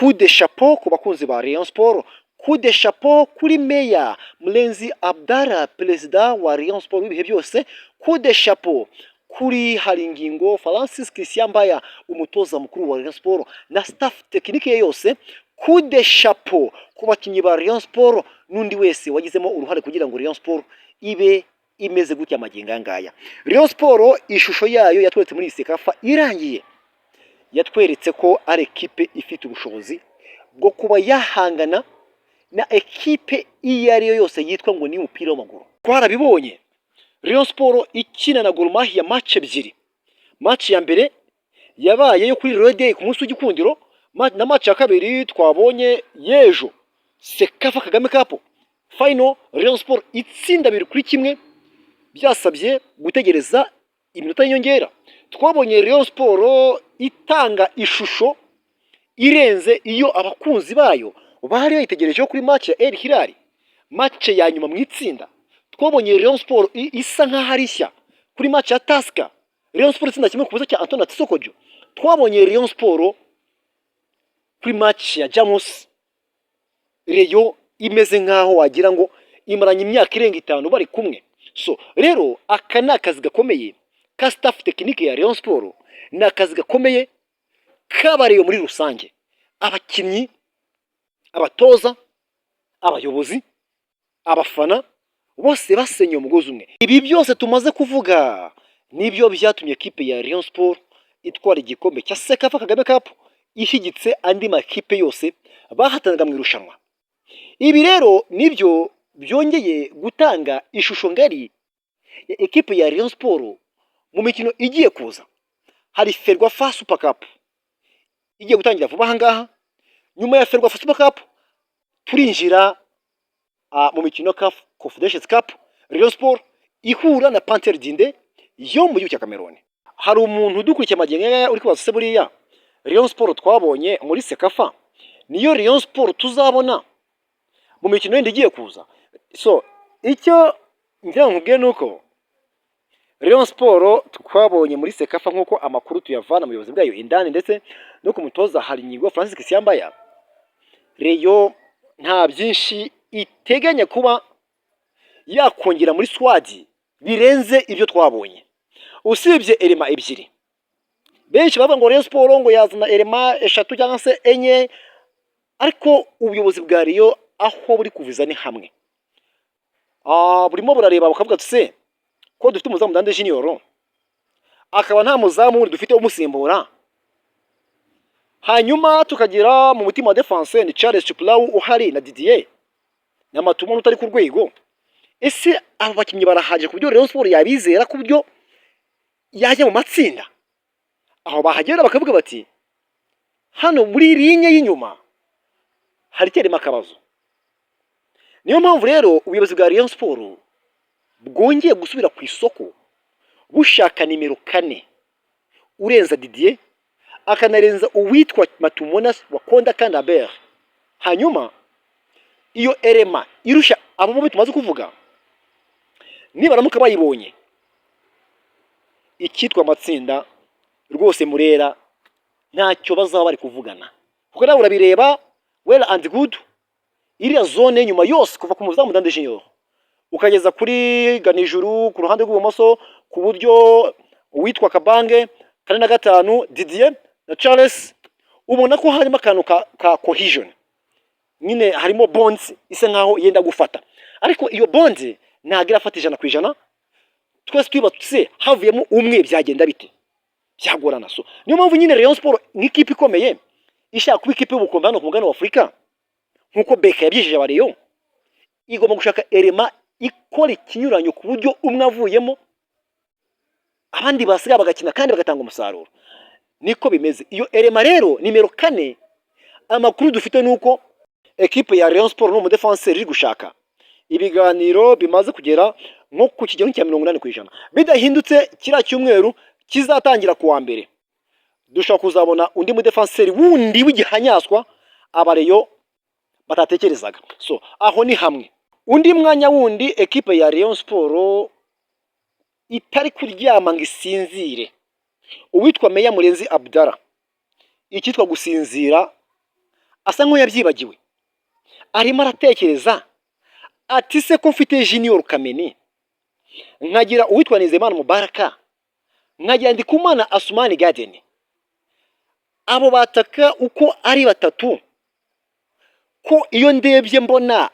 Coup de chapeau ku bakunzi ba Rayon Sport, coup de chapeau kuri Meya Murenzi Abdallah, perezida wa Rayon Sport w'ibihe byose, coup de chapeau kuri Haringingo Francis Christian Mbaya, umutoza mukuru wa Rayon Sport, na staff technique ye yose, coup de chapeau ku bakinnyi ba Rayon Sport n'undi wese wagizemo uruhare kugira ngo Rayon Sport ibe imeze gutya magingo aya ngaya. Rayon Sport, ishusho yayo yatweretse muri iyi CECAFA irangiye, yatweretse ko ari ekipe ifite ubushobozi bwo kuba yahangana na ekipe iyo ari yo yose yitwa ngo ni umupira w'amaguru. Twarabibonye Rayon Sport ikina na Gor Mahia match ebyiri. Match ya mbere yabaye yo kuri Royal Day ku munsi w'Igikundiro, na match ya kabiri twabonye y'ejo, CECAFA Kagame Cup final, Rayon Sport itsinda 2-1 byasabye gutegereza iminota y'inyongera. Twabonye Rayon Sport itanga ishusho irenze iyo abakunzi bayo bari bayitegerejeho kuri match ya El Hilal, match ya nyuma mu itsinda. Twabonye Rayon Sport isa nkaho ari nshya kuri match ya Tusker, Rayon Sport itsinda 1-0 cya Antoine Sokojo. Twabonye Rayon Sport kuri match ya Jamus, Rayon imeze nkaho wagira ngo imaranye imyaka irenga 5 bari kumwe. So rero aka ni akazi gakomeye ka staff technique ya Rayon Sport, ni akazi gakomeye k'abareyo muri rusange, abakinnyi, abatoza, abayobozi, abafana, bose basenyeye umugozi umwe. Ibi byose tumaze kuvuga nibyo byatumye ekipe ya Rayon Sport itwara igikombe cya CECAFA Kagame Cup ishyigitse andi makipe yose bahatanaga mu irushanwa. Ibi rero nibyo byongeye gutanga ishusho ngari ya ekipe ya Rayon Sport mu mikino igiye kuza. Hari FERWAFA Super Cup igiye gutangira vuba aha ngaha. Nyuma ya FERWAFA Super Cup turinjira mu mikino CAF Confederations Cup, Rayon Sport ihura na Panthère Dindé yo mu gihugu cya Cameroon. Hari umuntu udukurikiye magingo aya uri kubaza: se buriya Rayon Sport twabonye muri CECAFA niyo Rayon Sport tuzabona mu mikino yindi igiye kuza? So icyo ngira ngo nkubwire ni uko Rayon Sport twabonye muri CECAFA, nk'uko amakuru tuyavana mu buyobozi bwayo indani ndetse no ku mutoza Haringingo Francis Christian Mbaya, Rayon nta byinshi iteganya kuba yakongera muri squad birenze ibyo twabonye, usibye élément ebyiri. Benshi bavuga ngo Rayon Sport ngo yazana élément eshatu cyangwa se enye, ariko ubuyobozi bwa Rayon aho buri kuviza ni hamwe. Burimo burareba bukavuga ati: se ko dufite umuzamu Dande Junior, akaba nta muzamu wundi dufite umusimbura, hanyuma tukagira mu mutima wa defense ni Charles Chiplau uhari na Didier na Matumona utari ku rwego, ese aba bakinnyi barahagije ku buryo Rayon Sport yabizera ku buryo yajya mu matsinda? Aho bahagera bakavuga bati: hano muri ligne y'inyuma haracyarimo akabazo. Niyo mpamvu rero ubuyobozi bwa Rayon Sport bwongeye gusubira ku isoko bushaka nimero 4 urenza Didier, akanarenza uwitwa Matumona Wakonda kandi Abel. Hanyuma iyo élément irusha abo bombi tumaze kuvuga, nibaramuka bayibonye, icyitwa amatsinda rwose Murera ntacyo bazaba bari kuvugana, kuko nawe urabireba, well and good, iriya zone nyuma yose kuva ku muzamu Dande Junior ukageza kuri Ganijuru ku ruhande rw'ibumoso, ku buryo uwitwa Kabange, kane na gatanu Didier na Charles, ubona ko harimo akantu ka cohesion nyine, harimo bonds isa nkaho yenda gufata, ariko iyo bonds ntabwo irafata 100%. Twese twibatse havuyemo umwe byagenda bite? Byagorana. So niyo mpamvu nyine Rayon Sport nk'ikipe ikomeye ishaka kuba ikipe y'ubukombe hano ku mugabane wa Afurika, nk'uko BK yabyijeje aba Rayon, igomba gushaka élément ikora ikinyuranyo ku buryo umwe avuyemo abandi basigaye bagakina kandi bagatanga umusaruro. Niko bimeze. Iyo élément rero nimero 4, amakuru dufite ni uko ekipe ya Rayon Sport n'umudefanseri iri gushaka, ibiganiro bimaze kugera nko ku kigero cya 80%. Bidahindutse, kiriya cyumweru kizatangira ku wa mbere dushobora kuzabona undi mudefanseri wundi w'igihanyaswa aba Rayon batatekerezaga. So aho ni hamwe. Undi mwanya wundi ekipe ya Rayon Sport itari kuryama ngo isinzire, uwitwa Meya Murenzi Abdallah, icyitwa gusinzira Asa nk'uwabyibagiwe, arimo aratekereza ati: "Se ko mfite Junior Kameni, nkagira uwitwa Nizeyimana Mubaraka, nkagira Ndikumana Asumani Garden, abo bataka uko ari batatu, ko iyo ndebye mbona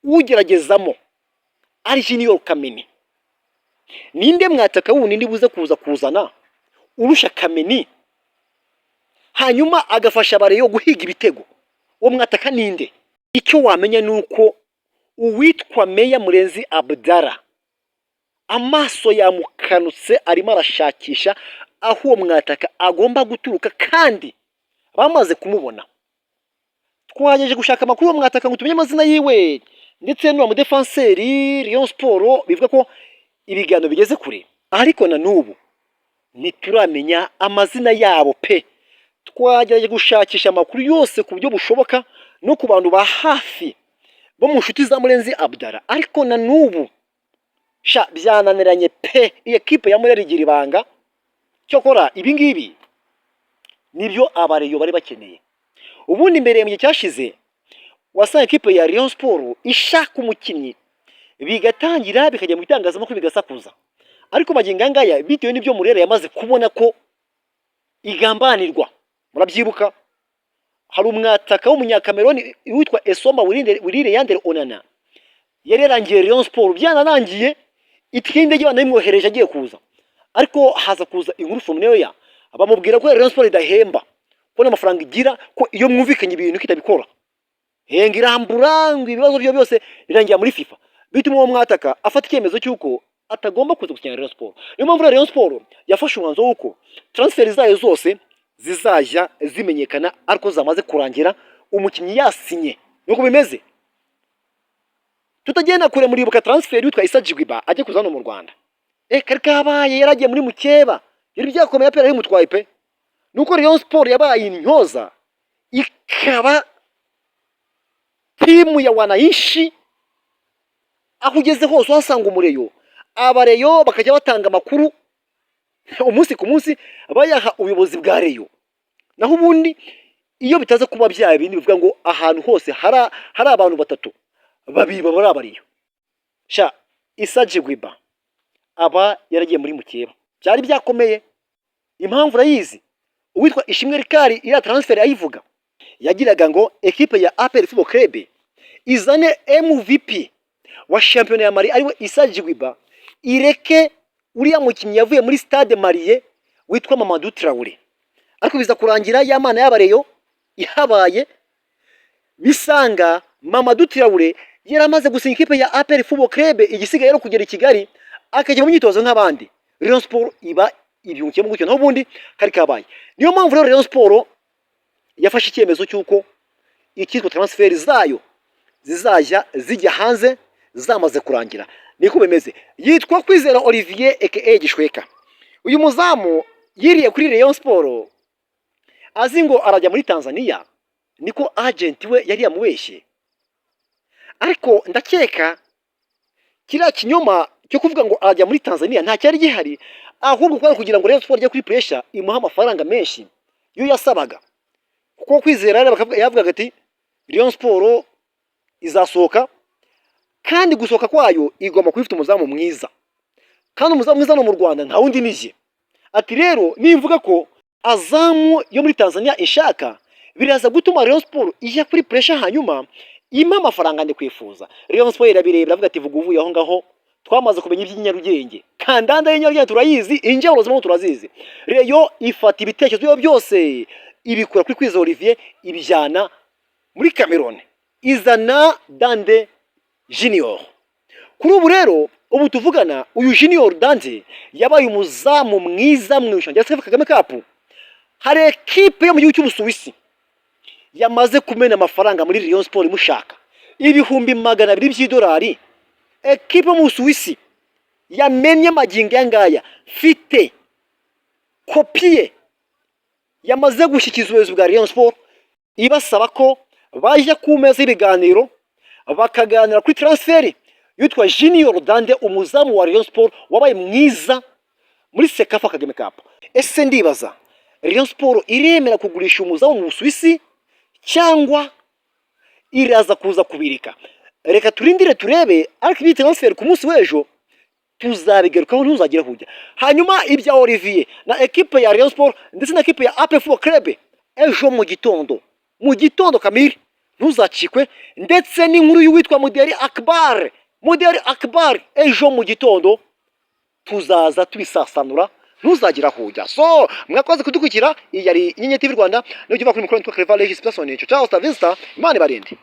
ugeragezamo ari Junior Kameni, ninde mwataka wundi ndi buze kuza kuzana urusha Kameni, hanyuma agafasha abareyo guhiga ibitego? Uwo mwataka ninde?" Icyo wamenya ni uko uwitwa Meya Murenzi Abdallah amaso yamukanutse, arimo arashakisha aho uwo mwataka agomba guturuka, kandi bamaze kumubona. Twagerageje gushaka amakuru y'uwo mwataka ngo tumenye amazina yiwe ndetse n'uwo mudefanseri Rayon Sport bivuga ko ibiganiro bigeze kure, ariko na n'ubu ntituramenya amazina yabo pe. Twagerageje gushakisha amakuru yose ku buryo bushoboka no ku bantu ba hafi bo mu nshuti za Murenzi Abdallah, ariko na n'ubu sha byananiranye pe. Iyi ekipe ya Murera igira ibanga. Cyokora ibi ngibi nibyo abareyo bari bakeneye. Ubundi mbere, mu gihe cyashize, wasanga ekipe ya Rayon Sport ishaka umukinnyi, bigatangira bikajya mu bitangazamakuru bigasakuza, ariko magingo aya ngaya, bitewe n'ibyo Murera yamaze kubona ko igambanirwa. Murabyibuka, hari umwataka w'umunyakameroni witwa Esomba Wirire Yandere Onana, yari yarangiye Rayon Sport, byanarangiye itike y'indege banayimwohereje agiye kuza, ariko haza kuza inkuru from nowhere, bamubwira ko Rayon Sport idahemba, ko n'amafaranga igira, ko iyo mwumvikanye ibintu kitabikora, henga irambura, ngo ibibazo byo byose birangira muri FIFA, bituma uwo mwataka afata icyemezo cy'uko atagomba kuza gukina Rayon Sport. Niyo mpamvu rero Rayon Sport yafashe umwanzuro w'uko transfer zayo zose zizajya zimenyekana ariko zamaze kurangira, umukinnyi yasinye. Nuko bimeze. Tutagenda kure, muribuka transfer witwa Issa Jigwiba ajya kuza hano mu Rwanda. Kari kabaye, yaragiye muri mukeba, yari byakomeye pe, yari mutwaye pe. Nuko Rayon Sport yabaye intyoza, ikaba timu ya wananchi, aho ugeze hose uhasanga umureyo. Abareyo bakajya batanga amakuru umunsi ku munsi, bayaha ubuyobozi bwa Rayon. Naho ubundi iyo bitaza kuba bya bindi bivuga ngo ahantu hose hari abantu batatu, babiri baba ari abareyo, sha Issa Jigwiba aba yaragiye muri mukeba, byari byakomeye. Impamvu urayizi, uwitwa Ishimwe Rikari iriya transfer ayivuga, yagiraga ngo ekipe ya APR Football Club izane MVP wa shampiyona ya Mali, ariwe Issa Jigwiba, ireke uriya mukinnyi yavuye muri Stade Malien witwa Mamadou Traoré. Ariko biza kurangira ya mana y'abareyo ihabaye, bisanga Mamadou Traoré yaramaze gusinya ikipe ya APR Football Club, igisigaye ari kugera i Kigali akajya mu myitozo nk'abandi. Rayon Sport iba ibyungukiyemo gutyo, naho ubundi kari kabaye. Niyo mpamvu rero Rayon Sport yafashe icyemezo cy'uko icyitwa transfer zayo zizajya zijya hanze zamaze kurangira. Niko bimeze. Yitwa Kwizera Olivier aka Gishweka. Uyu muzamu yiriye kuri Rayon Sport azi ngo arajya muri Tanzania, niko agent we yari yamubeshye. Ariko ndakeka kiriya kinyoma cyo kuvuga ngo arajya muri Tanzania nta cyari gihari, ahubwo kwari kugira ngo Rayon Sport ijye kuri pressure imuhe amafaranga menshi yo yasabaga. Kuko Kwizera rero yavugaga ati Rayon Sport izasohoka, kandi gusohoka kwayo igomba kuba ifite umuzamu mwiza, kandi umuzamu mwiza no mu Rwanda nta wundi nije. Ati rero nimvuga ko Azam yo muri Tanzania ishaka, biraza gutuma Rayon Sport ijya kuri pressure, hanyuma impa amafaranga ndi kwifuza. Rayon Sport irabireba, iravuga ati: "Vuga uvuye aho ngaho, twamaze kumenya iby'inyarugenge, kandanda y'inyarugenge turayizi, injyawuro zimwe turazizi." Rayon ifata ibitekerezo byayo byose ibikura kuri Kwizera Olivier, ibijyana muri Cameroon, izana Dande Junior. Kuri ubu rero, ubu tuvugana, uyu Junior Dande yabaye umuzamu mwiza mu irushanwa rya CECAFA Kagame Cup. Hari ekipe yo mu gihugu cy'Ubusuwisi yamaze kumena amafaranga muri Rayon Sport imushaka, 200,000 by'idolari. Ekipe yo mu Busuwisi yamennye magingo aya ngaya, mfite kopiye yamaze gushyikiriza ubuyobozi bwa Rayon Sport, ibasaba ko bajya ku meza y'ibiganiro bakaganira kuri transfer yitwa Junior Dande, umuzamu wa Rayon Sport wabaye mwiza muri CECAFA Kagame Cup. Ese ndibaza, Rayon Sport iremera kugurisha umuzamu mu Busuwisi cyangwa iraza kuza kubireka? Reka turindire turebe. Ariko ibi transfer ku munsi w'ejo tuzabigarukaho, ntuzagire kujya. Hanyuma ibya Olivier na ekipe ya Rayon Sport ndetse na ekipe ya APR Football Club, ejo mu gitondo kamiri ntuzacikwe, ndetse n'inkuru y'uwitwa Muderi Akbar. Muderi Akbar, ejo mu gitondo tuzaza tubisasanura, ntuzagira hujya. So mwakoze kudukurikira. Iyi yari Inyenyeri TV Rwanda, nujya uva kuri mikoro nitwa Clever Regis Person. Ciao, hasta vista, Imana ibarinde.